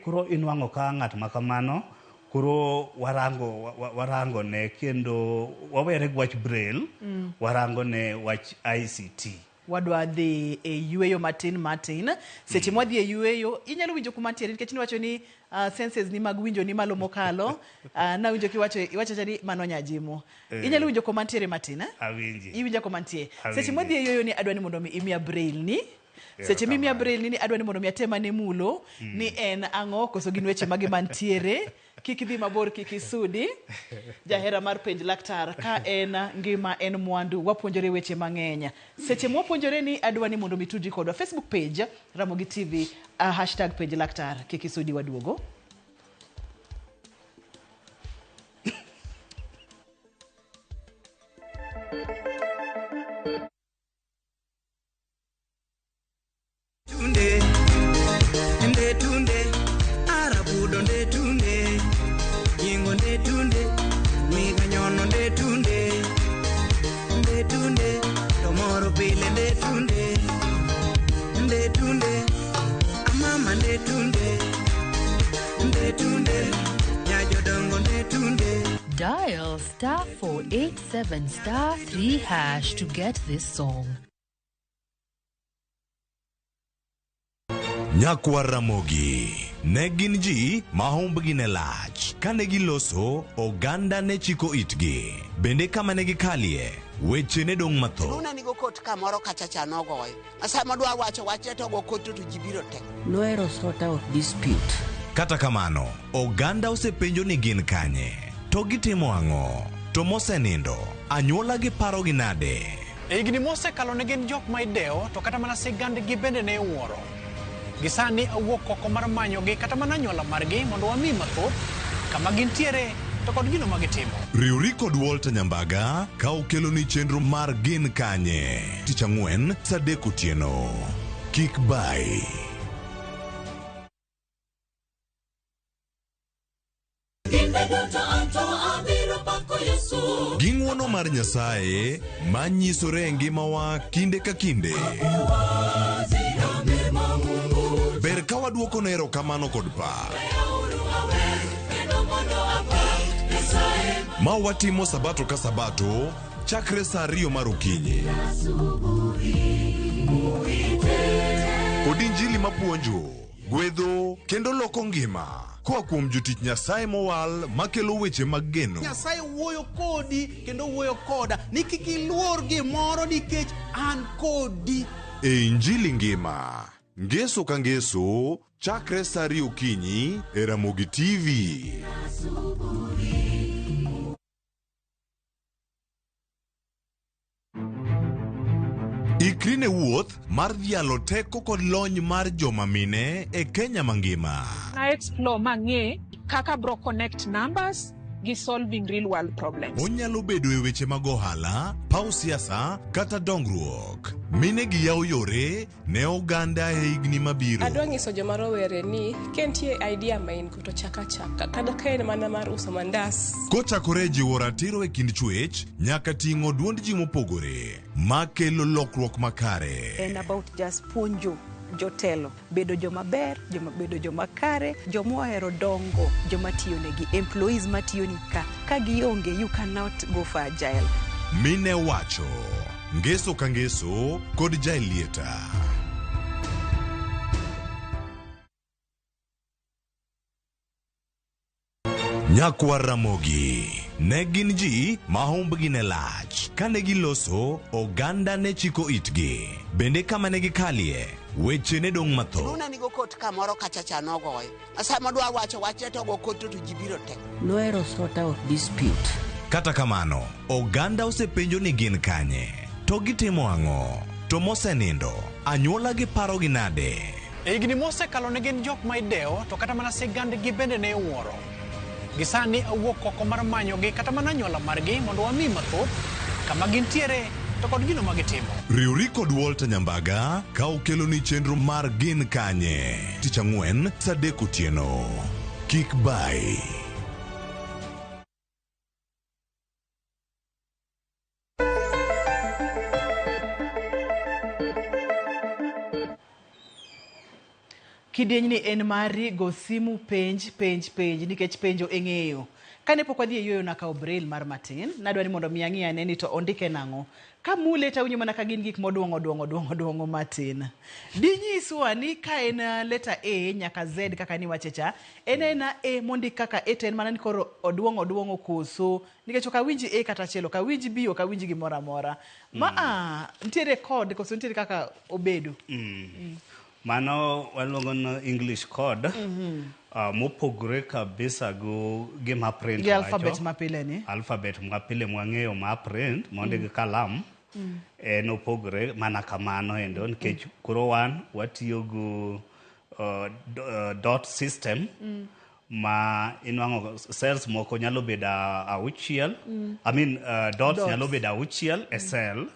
Koro inwang'o ka ng'at ma kamano koro warango ne kendo wawere gi wach braille, warango ne wach ICT. Wadwa dhi e yueyo matin matin. Seche mwadhi e yueyo, inyalo winjo kuma ntiere nikech niwacho ni senses ni mag winjo ni malo mokalo. Nawinjo kiwacho, iwacho cha ni mano nyajimo. Inyalo winjo kuma ntiere matin, eh? Awinji. Iwinjo kuma nitie. Awinji. Seche mwadhi e yueyo ni adwa ni mondo mi imiya braille ni. Seche mimiya braille ni adwa ni mondo mi atem ane mulo ni en ang'o koso gin weche mage mantiere. Kik idhi mabor, kik isudi. Jahera mar Penj Laktar, ka en ngima en mwandu, wapuonjore weche mang'eny. Seche mwapuonjore ni adwa ni mondo mitudri kodwa Facebook page Ramogi TV, hashtag Penj Laktar. Kik isudi, waduogo. Tunde, nde tunde, arabudo nde tunde, yingo nde tunde, wiga nyono nde tunde, nde tunde, tomoro pile nde tunde, nde tunde, amama nde tunde, nde tunde, nyajodongo nde tunde. Dial star 487 star 3 hash to get this song. Nyakwar Ramogi ne gin ji ma humbgi ne lach. Kane giloso, oganda ne chiko itgi. Bende kama ne gikalie, weche ne dong' mathoth. Luna nigo kot kamoro kacha cha nogoyo. Sama dwa wacho wachne to go kot to ji biro te. Nohero sort out dispute. Kata kamano, oganda osepenjo ni gin kanye, to gitimo ang'o, to mosenindo, anyuola gi parogi nade? E higni mosekalo ne gin jok ma idewo to kata mana sigandgi bende ne iwuoro. Gi sani awuok oko mar manyogi kata mana anyuola margi mondo wami mathoth kama gintiere to kod gino ma gitimo. Riwri kod Walter Nyambaga ka okeloni chenro mar Gin Kanye tich ang'wen saa 3 otieno. Kik bai. Gi ng'wono mar Nyasaye ma nyisore e ngimawa kinde ka kinde. Ber ka waduoko ne erokamano kod pak. Ma watimo sabato ka sabato chakre saa 2 mar okinyi. Kod injili mapuonjo, gwedho kendo loko ngima koa kuom jotich Nyasaye mowal makelo weche mag geno. Nyasaye wuoyo kodi kendo wuoyo koda ni kik iluor gimoro nikech an kodi. E Injili ngima, ngeso ka ngeso, chakre saa 2 okinyi e Ramogi TV. Ikri ne wuoth mar dhialo teko kod lony mar joma mine e Kenya mangima. Na explore mang'e kaka bro connect numbers gi solving real world problems. Onyalo bedo e weche mag ohala, paw siasa kata dongruok. Mine gi yawo yore ne oganda e higni mabiro. Adwa nyiso joma rowere ni ka nitie idea ma in go to chak achaka kata ka en mana mar uso mandas. Kochakore e jiwo ratiro e kind chwech nyaka ting'o duond ji mopogore makelo lokruok makare. En about just puonjo jotelo bedo joma ber, joma bedo joma kare, joma ohero dongo, joma tiyo negi, employees matiyo ni ka. Ka gionge, you cannot go for agile. Mine wacho ngeso ka ngeso kod Jaelieta. Nyakwar Ramogi ne gin ji ma humbgi ne lach. Kane giloso, oganda ne chiko itgi. Bende kama ne gikalie, weche ne dong' mathoth. Luna nigo kot kamoro kacha cha nogoyo. Sama dwa wacho wachne to go kot to ji biro te. Nohero sort out dispute. Kata kamano, oganda osepenjo ni gin kanye, to gitimo ang'o, to mosenindo, anyuola gi parogi nade? E higni mosekalo ne gin jok ma idewo to kata mana sigandgi bende ne iwuoro. Gi sani awuok oko mar manyogi kata mana anyuola margi mondo wami mathoth kama gintiere to kod gino ma gitimo. Riwri kod Walter Nyambaga ka okeloni chenro mar Gin Kanye tich ang'wen saa 3 otieno. Kik bai. Kidieny ni en mari, go simu penj penj penj nikech penjo e ng'eyo. Kane pok wadhi e yueyo nakawo braille mar matin, nadwa ni mondo mi ang'i ane ni to ondike nang'o. Kamule to awinjo mana ka gin gik moduong'o duong'o duong'o duong'o matin. Dinyiswa ni ka en letter A nyaka Z kaka niwache cha, en aena A mondik kaka A to en mana ni koro oduong'o duong'o koso, nikech ok awinj A kata achiel, ok awinj B, ok awinj gimoro amora. Ma a nitiere code koso nitiere kaka obedo? Mano waluongo ni English code. Mopogore kabisa go gima print Gi alphabet wacho. mapile ni. Alphabet mapile mwang'eyo ma print mondik gi kalam en opogore mana kamano endo nikech koro wan watiyo go dot system ma inwang'o cells moko nyalo bedo auchiel. I mean, dots, Dots. nyalo bedo auchiel e cell,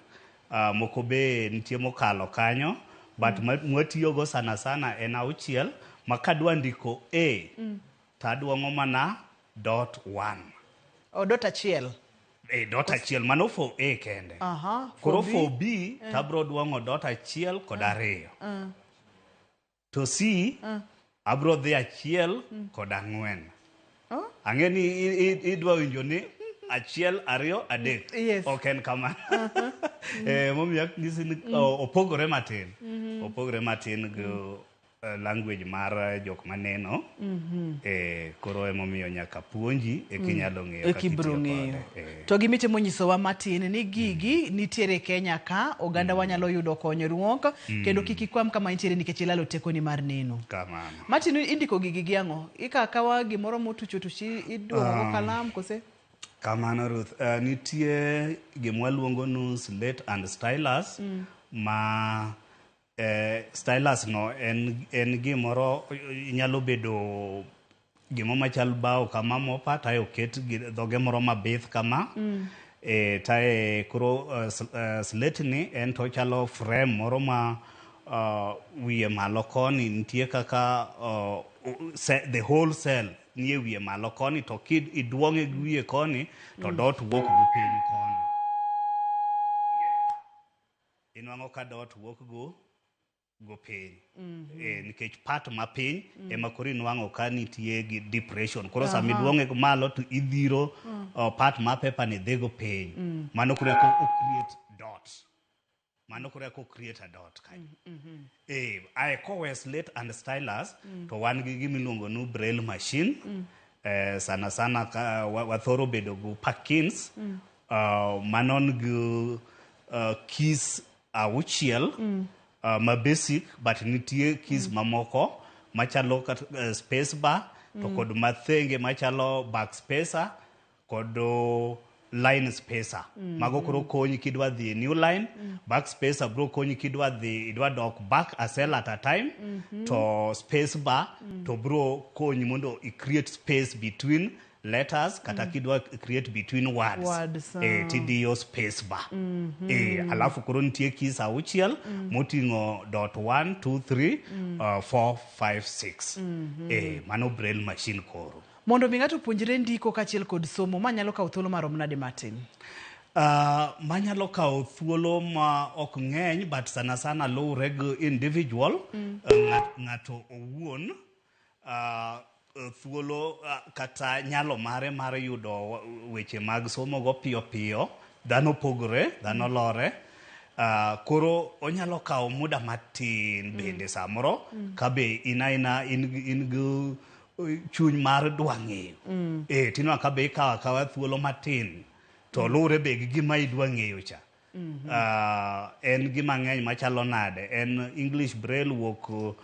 moko be nitie mokalo kanyo, but mwatiyogo sana sana en auchiel, ma kadwa ndiko A to aduong'o mana dot one. O dot achiel. E dot achiel, mano for A kende. For Koro B? for B to abro duong'o dot achiel kod ariyo. To C abro dhi achiel kod ang'wen. Oh? Ang'e ni idwa winjo ni achiel, ariyo, adek. Yes. Ok en kamano. Momiyo anyisi ni opogore matin. Opogore matin gi language mar jok maneno. Koro emomiyo nyaka puonji eka inyalo ng'eyo Eka kaka ibiro itiyo ng'eyo. kode. To gimitemo nyisowa matin ni gigi nitiere Kenya ka, oganda wanyalo yudo konyruok, kendo kik ikwam kama intiere nikech ilalo tekoni mar neno. Kamano. Martin, indiko gigi gi ang'o? Ikawo akawa gimoro motuch otuch iduogo go kalam kose? Kamano, Ruth. Nitie gima waluongo ni slate and stylus ma stylus no en gimoro nyalo bedo gimo machal bao kama mopa tae oket gi dhoge moro mabith kama. Tae koro slate ni en to chalo frame moro ma wiye malo koni nitie kaka the whole cell nie wiye malo koni, to kid iduong'e gi wiye koni to dot wuok go piny koni. Inwang'o ka dot wuok go piny. Nikech part mapiny ema koro inwang'o ka nitie gi depression. Koro sama iduong'e go malo to idhiro part ma paper ni dhi go piny. Mano koro eka o create dot. Mano koro eka o create a dot kanyo. Ae kowe slate and stylus to wan gi gima iluongo ni braille machine. Sana sana ka wathoro bedo go Perkins manon gi keys auchiel ma basic, but nitie keys mamoko machalo kata space bar to kod mathenge machalo backspacer kod line spacer. Mago koro konyi kidwa dhi e new line. Backspacer bro konyi kidwa dhi, idwa dok back a cell at a time. To space bar to bro konyi mondo i create space between letters kata kidwa create between words. Words, ah. Tidiyo space bar. Alafu koro nitie keys auchiel moting'o dot 1 2 3 4 5 6. Mano braille machine koro. Mondo mi ng'ato puonjre ndiko kaachiel kod somo, ma nyalo kawo thuolo marom nade, Martin? Manyalo kawo thuolo ma ok ng'eny, but sana sana luwre gi individual. Ng'ato owuon thuolo kata nyalo mare mar yudo weche mag somo go piyo piyo. Dhano pogore, dhano lore. Koro onyalo kawo muda matin bende samoro ka be in aina in gi chuny mar dwa ng'eyo. Tinwa ka be ikawo akawa thuolo matin to luwre be gi gima idwa ng'eyo cha. En gima ng'eny machalo nade? En English Braille wuok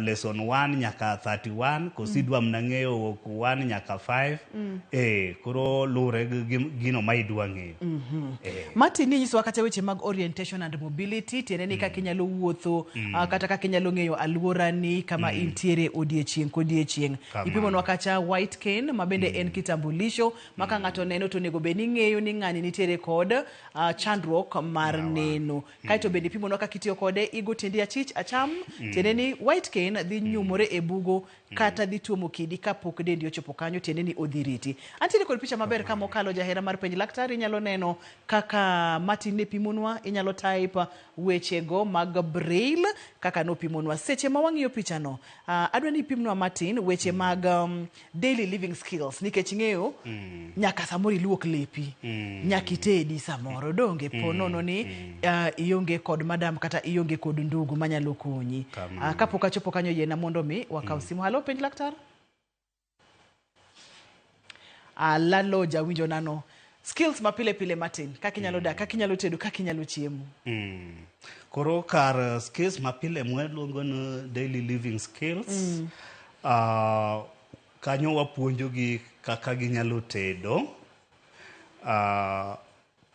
lesson 1 nyaka 31, koso idwa mana ng'eyo wuok 1 nyaka 5. Koro luwre gi gino ma idwa ng'eyo. Martin, inyisowa kata weche mag orientation and mobility, tiende ni kaka inyalo wuotho, kata kaka inyalo ng'eyo alworani kama intiere odiechieng' kodiechieng'. Kamano. Ipimonwa kacha white cane ma bende en kitambulisho ma ka ng'ato neno to onego bed ni ng'eyo ni ng'ani nitiere kod chandruok mar neno. Kaeto bende ipimonwa kaka itiyo kode, igo tiendi achich acham, tiende ni white cane dhi nyumore e bugo kata dhi tuomo kidi kapok dendi ochopo kanyo, tiende ni odhi riti. Antiere kod picha maber kama okalo, jahera mar penj laktar, inyalo neno kaka Martin ne pimonwa, inyalo type wechego mag braille kaka nopimonwa. Seche ma wang'iyo pichano, adwa ni ipimnwa, Martin, weche mag daily living skills, nikech ing'eyo nyaka samoro iluok lepi, nyaka itedi samoro, donge po nono ni ionge kod madam kata ionge kod ndugu manyalo konyi. Kamano. Kapok achopo kanyo, yiena mondo mi wakaw simu. Halo, penj laktar. Alalo jawinjo nano. Skills ma pile pile, Martin, kaka inyalo dak, kaka inyalo tedo, kaka inyalo chiemo. Koro kar skills ma pile mwaluongo ni daily living skills. Kanyo wapuonjogi kaka ginyalo tedo,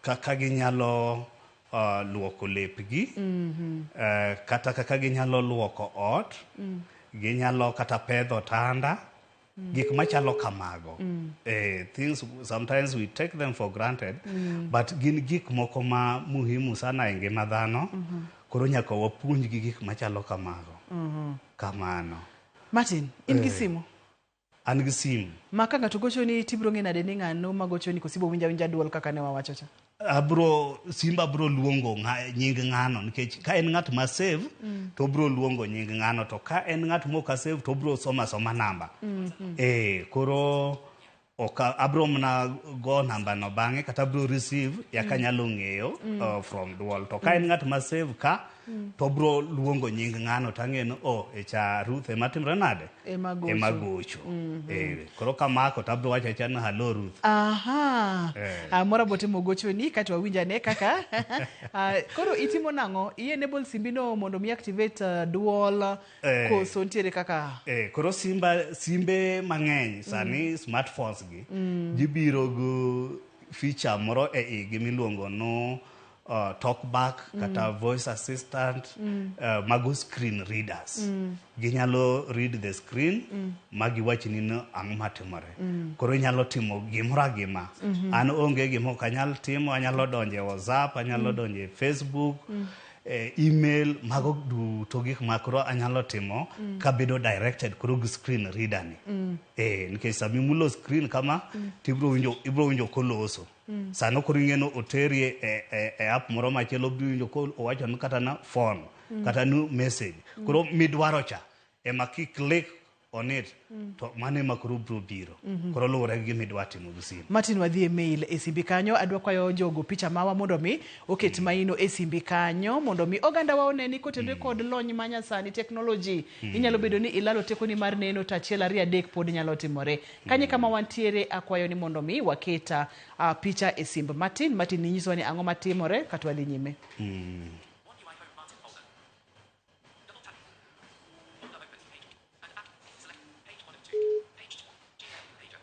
kaka ginyalo luoko lepgi, kata kaka ginyalo luoko ot, ginyalo kata pedho otanda, gik machalo kamago. Things sometimes we take them for granted, but gin gik moko ma muhimu sana e ngima dhano. Koro nyaka wapuonjgi gik machalo kamago. Kamano. Martin, in gi simu? An gi simu. Ma ka ng'ato gochoni tibiro ng'e nade ni ng'ano magochoni koso ibo winjo awinja duol kaka ne wawacho cha? Abro simba bro luongo nying ng'ano nikech ka en ng'at ma save to obro luongo nying ng'ano, to ka en ng'at mok a save to obro somo asoma namba. Koro ok abro mana go namba no bang'e kata abro receive yaka nyalo ng'eyo from duol. To ka en ng'at ma save ka to obro luongo nying ng'ano to ang'e ni oh e cha Ruth ema timre nade? Ema gocho. Ema gocho. Koro kamako to abro wacho acha ni hello Ruth. Aha. Mora botimo gochoni kato wawinj ane kaka. Koro itimo nang'o? I enable simbi no mondo mi activate duol koso nitiere kaka Koro simbe mang'eny sani smartphones gi gibiro gi feature moro e igi miluongo no talk back kata voice assistant, mago screen readers. Ginyalo read the screen ma giwachni ni ang'o matimore. Koro inyalo timo gimoro agima. An onge gima ok anyal timo, anyalo donjo e WhatsApp, anyalo donjo e Facebook, email, mago duto gik ma koro anyalo timo kabedo directed koro gi screen reader ni. Nikech sama imulo screen kama, tibiro winjo, ibiro winjo koloso. Sano koro ing'e ni oteri e app moro machielo, ibiro winjo ko owacho ni kata na phone, kata ni message. Koro midwaro cha ema ki click on it, to mano ema koro biro biro. Koro luwore gi gima idwa timo gi simu. Martin, wadhi e mail e simbi kanyo. Adwa kwayo jogo picha mawa mondo mi oket maino e simbi kanyo mondo mi oganda wa one ni kotenore kod lony manyasani, technology. Inyalo bedo ni ilalo tekoni mar neno to 1 2 3 pod nyalo timore. Kanye kama wantiere, akwayo ni mondo mi waketa picha e simb Martin. Martin, inyisowa ni ang'o matimore kata wadhi nyime.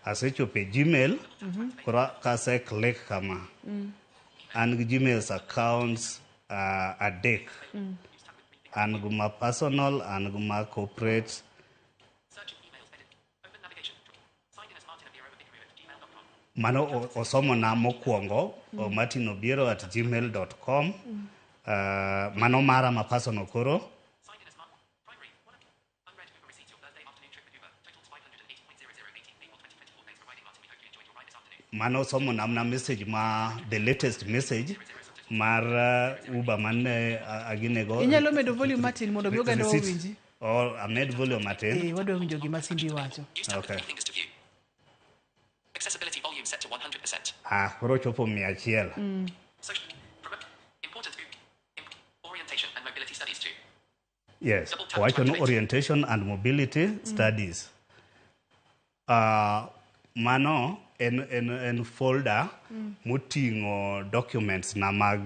Asechopo e Gmail, koro kase click kama, an gi Gmail accounts 3. An gi ma personal, an gi ma corporate. Mano osomona mokwongo, martinobiero@gmail.com. Mano mara ma personal koro. Mano somo namna message ma the latest message mar Uber mane aginego. Inyalo medo volume Martin mondo mi oganda owinji. Oh, amed volume matin. Wadwa winjo gima simbi wacho. Okay. Accessibility volume set to 100%. Koro chopo 100. Important orientation and mobility studies 2. Yes. Owacho ni orientation and mobility studies. Mano en folder moting'o documents na mag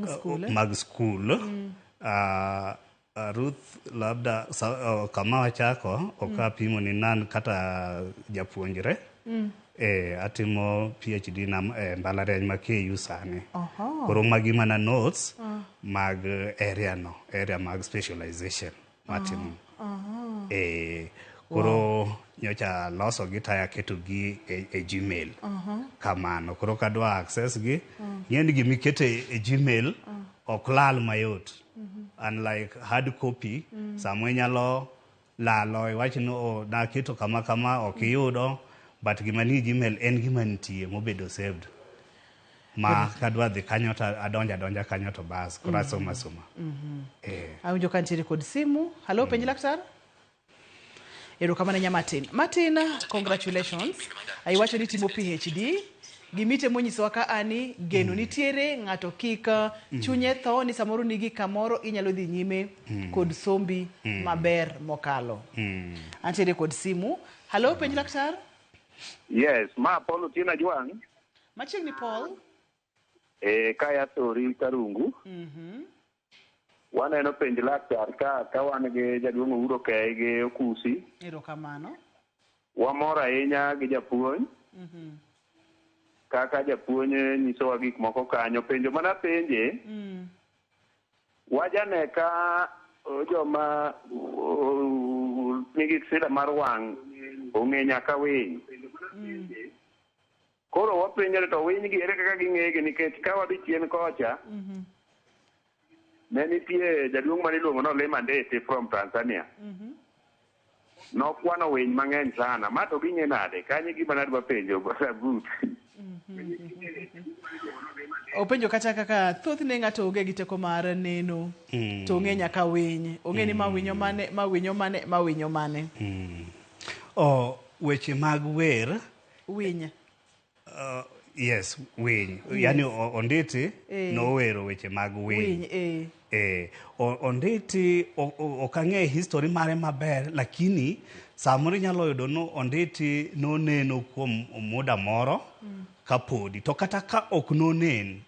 school. Mag school. Ruth, labda kama wachako ok apimo ni nan kata japuonjre. Atimo PhD na mbalariany ma KU sani. Koro magi mana notes mag area no, area mag specialization matimo. Koro nyocha loso gi taya keto gi e Gmail. Kamano koro kadwa access gi, ng'e ni gimikete e Gmail ok lal mayot. Unlike hard copy, samoro inyalo lalo iwach ni naketo kama kama ok iyudo, but gima ni Gmail en gima nitie mobedo saved. Ma kadwa dhi kanyo to adonja adonja kanyo to bas, koro asoma asoma. Awinjo ka nitiere kod simu. Hello, penj laktar. Erokamano nya Martin. Martin, congratulations. Iwacho ni timo PhD. Gimite monyisowa ka ani geno nitiere, ng'ato kik chunye tho ni samoro nigi kamoro inyalo dhi nyime kod sombi maber mokalo. Antiere kod simu. Hello, penj laktar. Yes, ma Paul Otieno Ajwang'. Machiegni Paul. Kaya Thori Karungu. Waneno penj laktar ka ka wan gi jaduong' Uhuru Okei gi Okusi. Erokamano. Wamor ahinya gi japuonj. Kaka japuonj nyisowa gik moko kanyo. Penjo mana penje, wajane ka joma nigi sida mar wang' ong'e nyaka winy. Koro wapenjore to winy gi ere kaka ging'egi nikech ka wadhi chien kocha, ne nitie jaduong' mane iluongo ni Olima Ndeti from Tanzania. Nokwano winy mang'eny sana. Ma to ging'e nade? Kanyo e gima nadwa penjo Brother Ruth. Openjo kata kaka thothne ng'ato onge gi teko mar neno to ong'e nyaka winy. Ong'e ni ma winyo mane, ma winyo mane, ma winyo mane. O, weche mag wer Winy. Yes, winy. Yani Onditi nowero weche mag winy. Winy, eh. Onditi ok ang'e history mare maber, lakini samoro inyalo yudo ni Onditi noneno kuom muda moro kapodi. To kata ka ok nonen,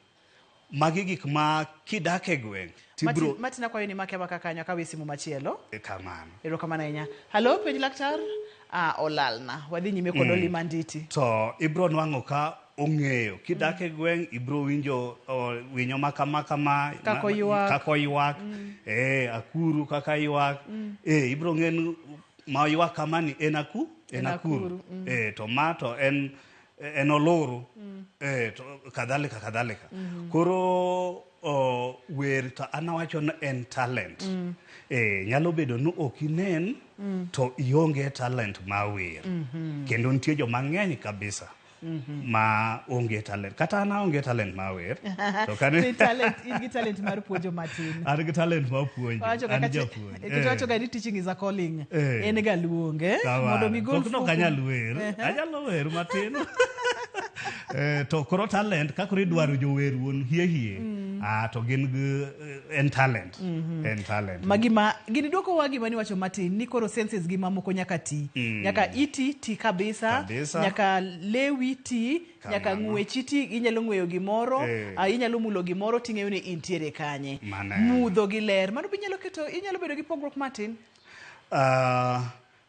magi gik ma kidak e gweng' tibro Martin, Martin akwayo ni make maka kanyo akawe simu machielo. Kamano. Erokamano ahinya. Halo, penj laktar? Ah, olalna. Wadhi nyime kod Olima Nditi. To ibro nwang'o ka ong'eyo kidak e gweng' ibro winjo winyo ma kama kama Kaka oywak. Kaka oywak. Akuru kaka ywak. Ibro ng'e ni ma oywak kama ni en en En akuru. akuru. To ma to en oluru. To kadhalika kadhalika. Koro wer to an awacho ni en talent. Nyalo bedo ni ok inen to ionge talent mar wer. Kendo nitie joma ng'eny kabisa ma onge talent. Kata an aonge talent mar wer. To kane Talent, in gi talent mar puonjo matin. An gi talent mar puonjo. Wacho An kaka japuonj. Kendo wacho ga ni teaching is a calling. En ga luong, eh? Kamano. Mondo mi gol Tok no ok fuku. anyal wer. Anyalo wer matin. To koro talent ka koro idwaro jower wuon hie hie. To gin gi en talent. En talent. Ma gima gini dwoko wa gima niwacho matin ni koro senses gi mamoko nyaka ti. Nyaka iti ti kabisa, Kabisa. nyaka lewi ti, nyaka Kamano. ng'wechi ti, inyalo ng'weyo gimoro, inyalo mulo gimoro ting'eyo ni intiere kanye. Mano. Mudho gi ler. Mano be inyalo keto, inyalo bedo gi pogruok matin.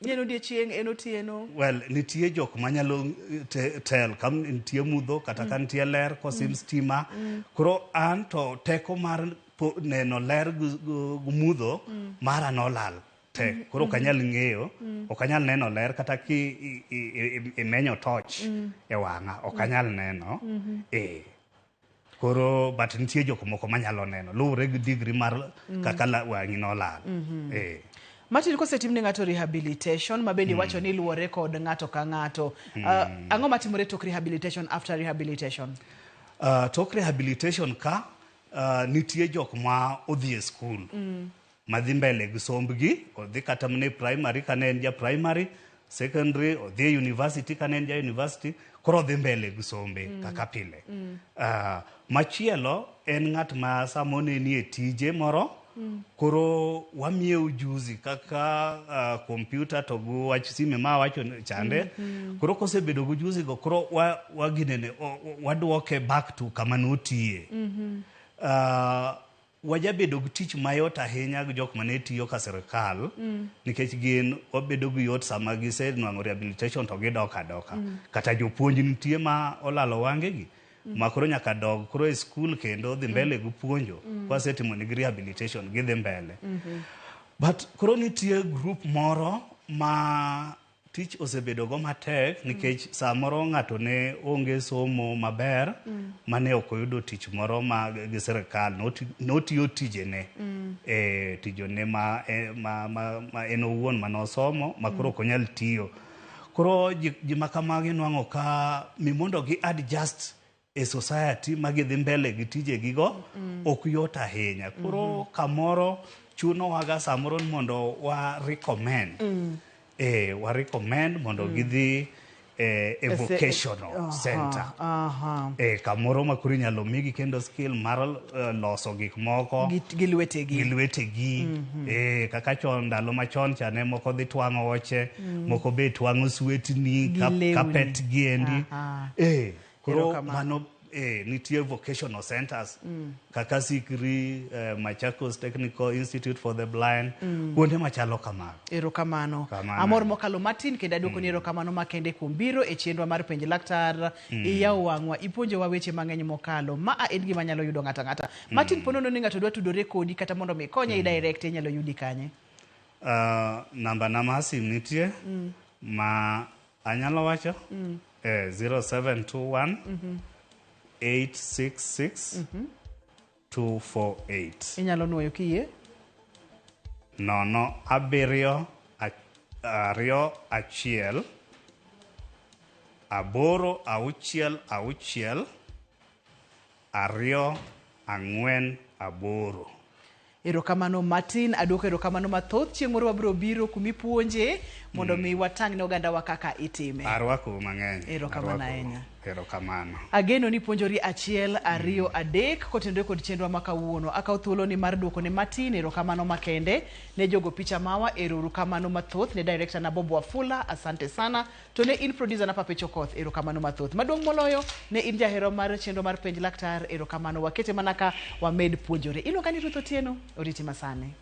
En odiechieng', en otieno. Well, nitie jok manyalo tel ka nitie mudho kata ka nitie ler kosim stima. Koro an to teko mar neno ler gi mudho mara nolal te. Koro ok anyal ng'eyo, ok anyal neno ler kata ki imenyo torch e wang'a, ok anyal neno. Koro but nitie jok moko manyalo neno luwore gi degree mar kaka wang'i nolal. Martin, kosetim ne ng'ato rehabilitation ma bende iwacho ni luwore kod ng'ato ka ng'ato. Ang'o matimore tok rehabilitation, after rehabilitation? Tok rehabilitation ka nitie jok ma odhi e skul. Madhi mbele gi sombgi, odhi kata mana e primary kane en ja primary, secondary, odhi e university kane en ja university, koro odhi mbele gi sombe kaka pile. Machielo en ng'at ma sama oneni e tije moro, koro wamiye ujuzi kaka computer to gi wach sime ma awacho chande. Koro kosebedo gi ujuzi go, koro waginene, waduoke back to kama notiye. Wajabedo gi tich mayot ahinya gi jok mane tiyo ka sirikal, nikech gin wabedo gi yot sama gisenwang'o rehabilitation to gidok adoka. Kata jopuonj nitie ma olalo wangegi, ma koro nyaka dog koro e skul kendo dhi mbele gi puonjo. Kwasetimo negi rehabilitation gidhi mbele. But koro nitie group moro ma tich osebedo go matek nikech samoro ng'ato ne onge somo maber, mane ok oyudo tich moro ma gi sirikal, notiyo tijene. Tijone ma en owuon manosomo ma koro ok onyal tiyo. Koro ji ma kamagi nwang'o ka mi mondo gi adjust e society ma gidhi mbele gi tijegigo ok yot ahinya. Koro kamoro chunowaga samoro ni mondo wa recommend. Wa recommend mondo gidhi e vocational center. Kamoro ma koro inyalo migi kendo skill mar loso gik moko gi lwetegi. Gi lwetegi. Kaka chon ndalo machon cha ne moko dhi twang'o oche, moko be twang'o swetni, Gi lewni. kapet gi endi. Koro Erokamano. mano Nitie vocational centers kaka Sikri, Machakos Technical Institute for the Blind, kuonde machalo kamago. Erokamano. Kamano. Amor mokalo matin kendo aduoko ni erokamano makende kuom biro e chenro mar Penj Laktar. Iyawo wang'wa, ipuonjowa weche mang'eny mokalo. Maa en gima nyalo yudo ng'ato ang'ata. Martin, ponono ni ng'ato dwa tudore kodi kata mondo mi konye i direct, inyalo yudi kanye? Namba na mar sim nitie ma anyalo wacho 0721 866 248. Inyalo nuoyo kiyie. 0 7 2 1 8 6 6 2 4 8. Erokamano Martin, aduoko erokamano mathoth. Chieng' moro wabiro biro kumipuonje mondo mi watang' ne ogandawa kaka itime. Arwakou mang'eny. Erokamano Arwakou. ahinya. Erokamano. Ageno ni puonjori 1 2 3 kotenore kod chenro ma kawuono. Akawo thuolo ni mar duoko ne Martin erokamano makende ne jogo picha mawa, ero kamano mathoth ne director na Bob Wafula, asante sana. To ne in producer na Pape Chokoth, erokamano mathoth. Maduong' moloyo ne in jahero mar chenro mar Penj Laktar, erokamano. Wakete mana ka wamed puonjore. Iluonga ni Ruth Otieno, oriti masani.